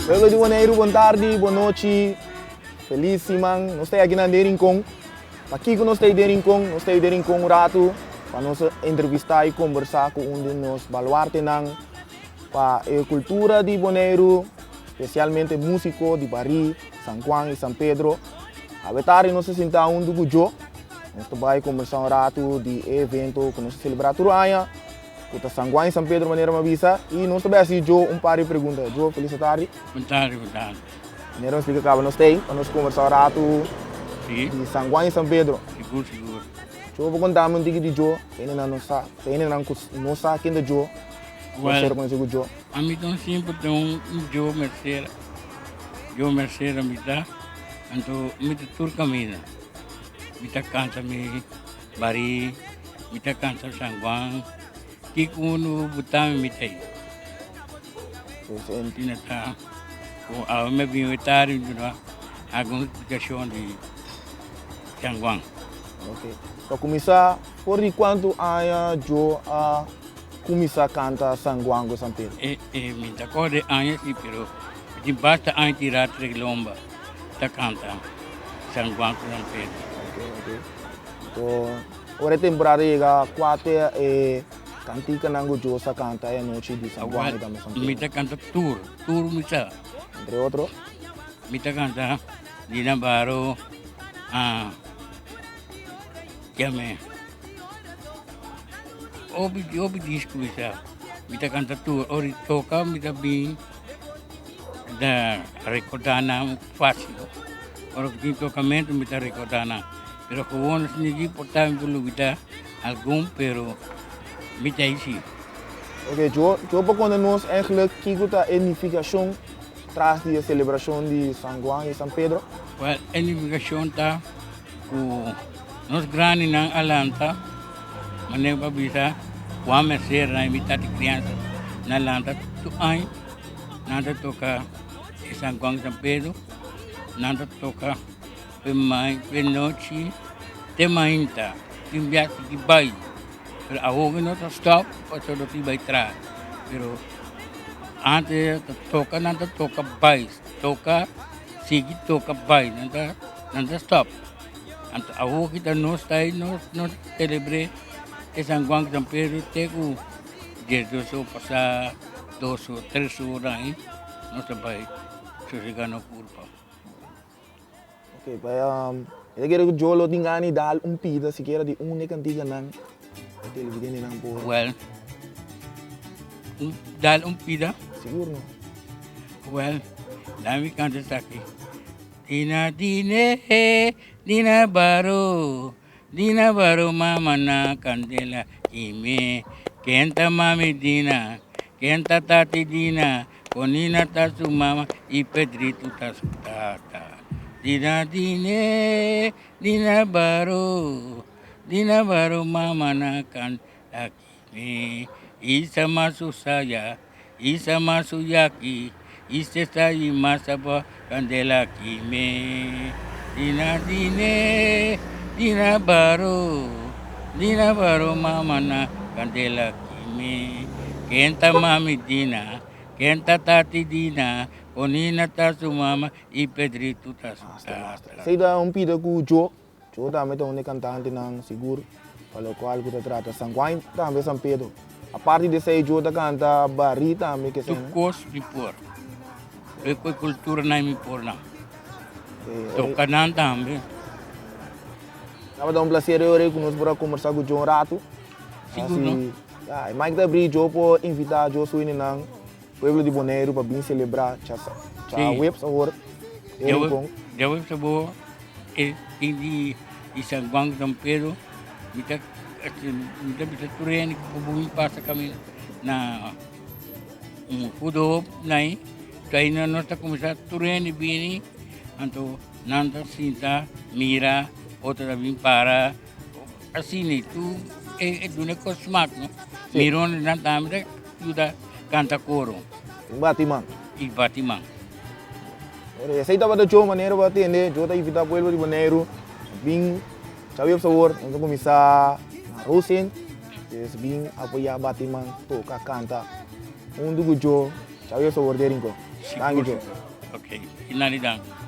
Pueblo di Boneiru, bon tardi, bon nochi, felis siman. Nos ta aki na Den Rincon. Pakiko nos ta den Rincon? Nos ta den Rincon un ratu pa nos entrevistá i kombersá ku un di nos baluartenan pa e kultura di Boneiru, spesialmente músiko di Barí, San Juan i San Pedro. Awe tardi nos ta sintá huntu ku Djo. Nos ta bai kombersá un ratu di e evento ku nos ta selebrá tur aña, ku ta San Juan i San Pedro manera mi a bisa, i nos ta bai hasi Djo un par di pregunta. Djo, felis tardi. Bon tardi, bon tardi. Manera mi splika kaba nos ta ei pa nos kombersá un ratu di San Juan i San Pedro. Sigur, sigur. Djo por konta mi un tiki di Djo, pa hendenan no sa, pa hendenan ku no sa ken ta Djo, por ser konosí ku Djo. Ami ta un simpel ta un Djo Mercera, Djo Mercera mi ta, anto mi ta tur kaminda. Mi ta kanta mi barí, mi ta kanta San Juan, kiko unu buta mi mi ta ei. Asina ta, ku awe mi a bini hoy tardi mi duna algun splikashon di San Juan. Ok, pa kuminsá for di kuantu aña Djo a kuminsá kanta San Juan ku San Pedro? E mi ta kòrda e aña si, pero mi tin basta aña tirá trek lomba. Ta kanta San Juan ku San Pedro. Ok, ok. So, ora e temporada yega, kua ta e kantikanan ku Dios a kanta e anochi di San Juan i tambe San Pedro? Mi ta kanta tur, tur mi sa. Entre otro? Mi ta kanta Dina Baro, ah, kiame, hopi, hopi disco mi sa. Mi ta kanta tur. Ora i toka mi ta bin. Ta rekordá nan fásil. Ora ku tin tokamentu mi ta rekordá nan. Pero gewoon asina di por ta mi por lubidá algun pero mi ta hasi. Ok, jo, jo por konta nos eigenlijk kiko ta e nifikashon tras di e selebrashon di San Juan i San Pedro? Wèl, e nifikashon ta ku nos grandinan a lanta, manera ku a bisa Juan Mercera nan e mitad di kriansa, nan lanta tur aña. Nan ta toka e San Juan San Pedro, nan ta toka pe mai pe nochi te mainta, tin biaha ki bai, pero awor no ta stop pasobra no tin bai traha, pero antes ta toka nan ta toka bai, toka sigui toka bai, nan ta nan ta stop. Anto awor ki ta nos ta ei nos nos selebr'é e San Juan San Pedro te ku diesdos or pasa. Dos o tres ora ahí nos ta bai sosega nos kurpa. Ok, pa e ta kere ku Jolo tin gana di dal un pida sikiera di un di e kantikanan pa televidentenan por. Well, un dal un pida? Sigur no. Well, laat mi kanta esaki. Dina dine, dina baro. Dina baro mama na kandela kime Ken ta mami Dina, ken ta tati Dina Conina ta su mama y Pedrito ta su tata Dina dine, Dina baro, Dina baro mama na kandela kime Isa masu saya, isa masu yaki Isa sayi masa ba kandela kime Dina dine, dina baro, dina baro mama na kandela kime Ken ta mami Dina, ken ta tati Dina Conina ta su mama y Pedrito ta su tata. Esei ta un pida ku Djo Cho tambe ta un di kantantenan sigur pa lokual ku ta trata San Juan i tambe San Pedro. Aparte di esei Cho ta kanta barí tambe ke Tur kos mi por. E ku e kultura nan mi por nan. Toka nan tambe. Tabata un plaser e ora ku nos por a kombersá ku Cho un ratu. Sigur no. Ya, e Mike ta abrí Cho por invitá Cho su hendenan pueblo di Boneiru pa bin selebrá djaweps awor e Rincon. Djaweps awor. E tin di di San Juan San Pedro mi ta mi ta bisa tur hende ku por bin pasa kaminda na un Goede Hoop nai ta aina nos ta kuminsá tur hende bini anto nan ta sinta mira otro ta bin para asina tur e duna e kos smak no mirones nan tambe ta yuda kanta koro. Bati man. I bati man. Ora esei tabata djo manera bo a tende, djo ta invitá pueblo di Boneiru bin Chawi op Sabor, nos a kuminsá na Rosin, dus bin apoyá bati man, toka, kanta huntu ku djo, Chawi op Sabor den Rincon. Danki, Joe. Ok, i nani danki.